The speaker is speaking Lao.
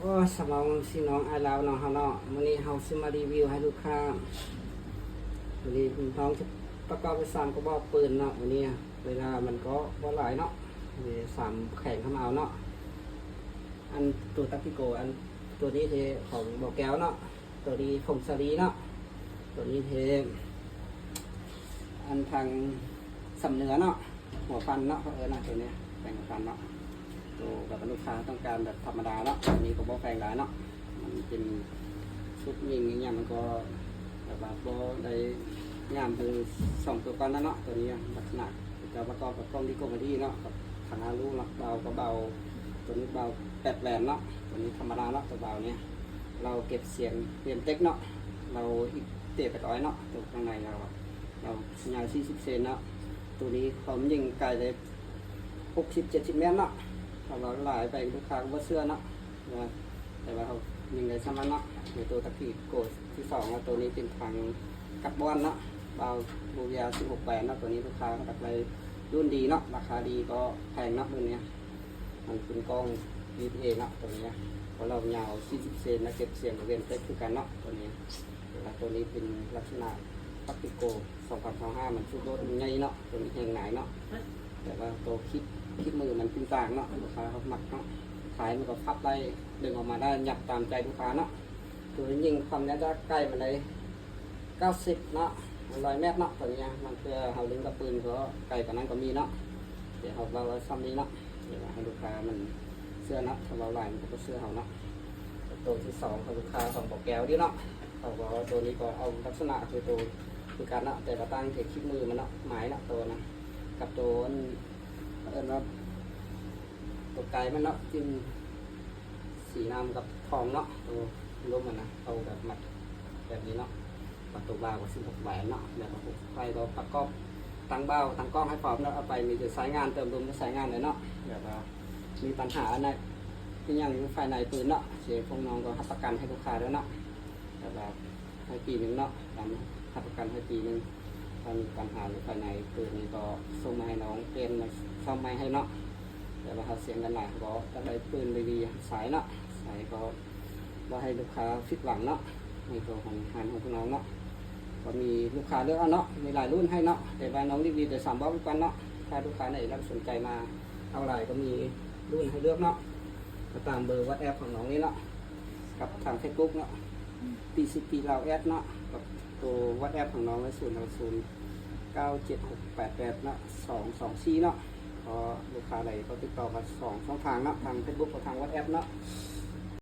ໂອ້ ສະບາຍດີພີ່ນ້ອງອ້າຍລາວເນາະ ເຮົາເນາະ ມື້ນີ້ເຮົາຊິມາຣີວິວໃຫ້ລູກຄ້າ. ມື້ນີ້ນ້ອງຈະປະກອບໄປສາມກະບອກປືນເນາະ. ມື້ນີ້ເວລາມັນກໍບໍ່ຫຼາຍເນາະ ມີສາມແຂວງເຮົາມາເອົາເນາະ. ອັນໂຕຕັກກິໂກ ອັນໂຕນີ້ເທຂອງບໍ່ແກ້ວເນາະ, ໂຕນີ້ຜົ້ງສາລີເນາະ, ໂຕນີ້ເທອັນທາງຊຳເໜືອເນາະ. ຫົວພັນເນາະ ເຂົາເອີ້ນນະ ໂຕນີ້ແປງຫົວພັນເນາະ. ໂຕແບບວ່າລູກຄ້າຕ້ອງການແບບທຳມະດາເນາະ ອັນນີ້ກໍບໍ່ແປງຫຼາຍເນາະ. ມັນເປັນຊຸດຍິງອີ່ຫຍັງ ມັນກໍແບບວ່າບໍ່ໄດ້ງາມຄືສອງໂຕກ່ອນນັ້ນເນາະ. ໂຕນີ້ລັກສະນະຈະປະກອບກັບກ້ອງດີໂກມາດີເນາະ ກັບທາງອາລູເນາະ. ເບົາກໍເບົາ ໂຕນີ້ເບົາແປດແຫວນເນາະ, ໂຕນີ້ທຳມະດາເນາະ. ໂຕເບົານີ້ ເລົາເກັບສຽງເວນເຕັກເນາະ, ເລົາອີກເຕະໄປຮ້ອຍເນາະ. ໂຕຂ້າງໃນເຮົາ ເຮົາຍາວສີ່ສິບເຊນເນາະ. ໂຕນີ້ຄວາມຍິງໄກໄດ້ຫົກສິບເຈັດສິບແມັດເນາະ. ຖ້າເວົ້າຫຼາຍໄປລູກຄ້າກໍບໍ່ເຊື່ອເນາະ ວ່າ ແຕ່ວ່າເຮົາຍິງໄດ້ຊ່ຳນັ້ນເນາະ. ໃນໂຕຕັກກິໂກທີສອງເນາະ, ໂຕນີ້ເປັນຖັງກັບບອນເນາະ, ເບົາໂບເວຍສິບຫົກແຫວນເນາະ. ໂຕນີ້ລູກຄ້າກໍຢາກໄດ້ລຸ້ນດີເນາະ, ລາຄາດີກໍແພງເນາະ. ໂຕນີ້ມັນເປັນກ້ອງ ວີເອເນາະ ໂຕນີ້ ເພາະເລົາຍາວສີ່ສິບເຊນ ແລະ ເກັບສຽງເວນເຕັກຄືກັນເນາະ. ໂຕນີ້ ແລ້ວໂຕນີ້ເປັນລັກສະນະຕັກກິໂກ ສອງພັນຊາວຫ້າ ມັນຊຸດໂດດມັນໃຫຍ່ເນາະ, ໂຕນີ້ແຮງຫຼາຍເນາະ. ແຕ່ວ່າໂຕຄລິບ ຄລິບມືມັນເປັນຕ່າງເນາະ, ລູກຄ້າເຂົາມັກເນາະ. ທ້າຍມັນກໍພັບໄດ້ ດຶງອອກມາໄດ້ ຫຍັບຕາມໃຈລູກຄ້າເນາະ. ໂຕນີ້ຍິງຄວາມຍາວຈາກໄກມັນໄດ້ເກົ້າສິບເນາະ, ມັນຮ້ອຍແມັດເນາະ. ໂຕນີ້ມັນເພື່ອເຮົາເລັງກັບປືນ ກໍໄກກວ່ານັ້ນກໍມີເນາະ. ດຽວເຮົາເວົ້າໄວ້ຊ່ຳນີ້ເນາະ ດຽວໃຫ້ລູກຄ້າມັນເຊື່ອເນາະ, ຖ້າເວົ້າຫຼາຍມັນກໍບໍ່ເຊື່ອເຮົາເນາະ. ໂຕທີສອງຂອງລູກຄ້າຂອງບໍ່ແກ້ວນີ້ເນາະ, ເຂົາກໍ ໂຕນີ້ກໍເອົາລັກສະນະຄືໂຕຄືກັນເນາະ, ແຕ່ວ່າຕ່າງແຕ່ຄລິບມືມັນເນາະ, ໝາຍເນາະ ໂຕນະ ກັບໂຕອັນ ເອີ້ນວ່າໂຕໄກມັນເນາະ, ຈິ້ມສີນ້ຳກັບທອງເນາະ. ໂຕລົມມັນນະ ເຂົາແບບມັດແບບນີ້ເນາະ. ປະຕູບ່າວກໍສິບຫົກແຫວນເນາະ, ແລ້ວກໍໄຟກໍປະກອບຕັ້ງບ່າວຕັ້ງກ້ອງໃຫ້ພ້ອມເນາະ. ເອົາໄປມີແຕ່ສາຍງານ ເຕີມລົມໃນສາຍງານເລີຍເນາະ. ແບບວ່າມີປັນຫາອັນໃດອີ່ຫຍັງຢູ່ພາຍໃນປືນເນາະ, ເຊພວກນ້ອງກໍຮັບປະກັນໃຫ້ລູກຄ້າເດີເນາະ. ແບບວ່າໃຫ້ປີໜຶ່ງເນາະ, ຕາມຮັບປະກັນໃຫ້ປີໜຶ່ງ. ຖ້າມີປັນຫາຢູ່ພາຍໃນປືນນີ້ ກໍສົ່ງມາໃຫ້ນ້ອງປ່ຽນ ມາສ້ອມໃໝ່ໃຫ້ເນາະ. ແຕ່ວ່າຖ້າສຽງກັນຫຼາຍ ເຮົາກໍຈະໄດ້ປືນດີໆ ສາຍເນາະ, ສາຍກໍບໍ່ໃຫ້ລູກຄ້າຜິດຫວັງເນາະ. ໃນຕົວຂອງຮ້ານຂອງພວກນ້ອງເນາະ ກໍມີລູກຄ້າເລືອກເອົາເນາະ, ມີຫຼາຍລຸ້ນໃຫ້ເນາະ. ແຕ່ວ່ານ້ອງຣີວິວແຕ່ສາມບອກກ່ອນເນາະ, ຖ້າລູກຄ້າໃດລັກສົນໃຈມາເອົາຫຼາຍ ກໍມີລຸ້ນໃຫ້ເລືອກເນາະ. ກໍຕາມເບີວັອດແອັບຂອງນ້ອງນີ້ເນາະ ກັບທາງເຟສບຸກເນາະ, ພີຊີພີລາວແອັດເນາະ, ກັບໂຕວັອດແອັບຂອງນ້ອງເລີຍ ສູນເກົ້າສູນເກົ້າເຈັດຫົກແປດແປດເນາະ ສອງສອງສີ່ເນາະ. ກໍລູກຄ້າໃດກໍຕິດຕໍ່ກັນສອງຊ່ອງທາງເນາະ, ທາງເຟສບຸກກັບທາງວັອດແອັບເນາະ.